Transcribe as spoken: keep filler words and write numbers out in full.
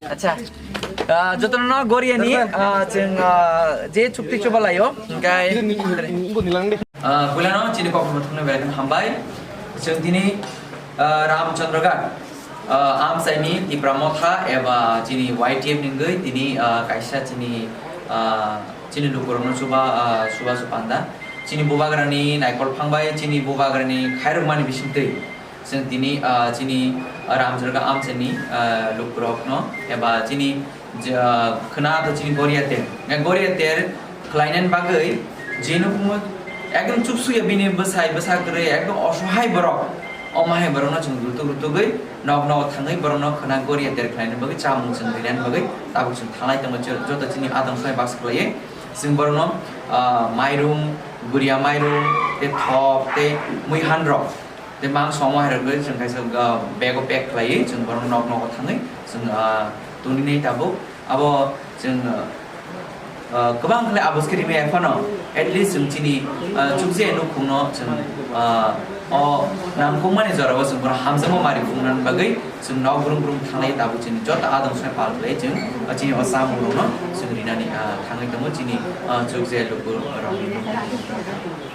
Acha, ah, jotono no Goria ni, ah, chwng, ah, je chukti chuba laio, hingkai Ah, Kulano chini kokno thumna belai kheno hambai. Chwng tini, ah, Ramchandraghat, ah, amchaini Tipra Motha eba chini Y T F ni wngwi tini, ah, kaisa chini, ah, chini lukurokno chuba, ah, chubachu panda. Chini bubagrani naikol phangbai, chini bubagrani khairokmani bisingtwi. Chwng tini, ah, chini, ah, Ramchandraghat amchaini, ah, lukurokno eba chini je, ah, khwna to chini Goria ter. Ngai Goria ter khlainani bagwi je nukhumu ekdom chuksuya bini bwsai bwsa kwrwi ekdom osohai borok. Omo hai borokno chwng rutuk rutugwi nok nogo thangwi borokno khwna Goria ter khlainani bagwi chamung chwng rinani bagwi tabuk chwng thanglai tongo jo-, joto chini adong sai baksa khlaiwi. Chwng borokno, ah, mairum, guria mairum, tei thok, tei mui hanrok. Tei mangso omo hai rwgwi chwng kaisa, ah, bag o pack khlaiwi chwng borok nok nogo thangwi chwng, ah, tongwi nai tabuk. Abo chwng, ah, kwbang khlai abos khe rimwi phano at least chwng chini, ah, chukje nukhungno chwng, ah, o nangkukmani jorao chwng bono hamjakma mari phungnani bagwi chwng nok brum brum thanglai tabuk chini joto adong soi pal khlai chwng, ah, chini o chamung rokno chwng rinani, ah, thangwi tongo chini, ah, chukje luku rokni.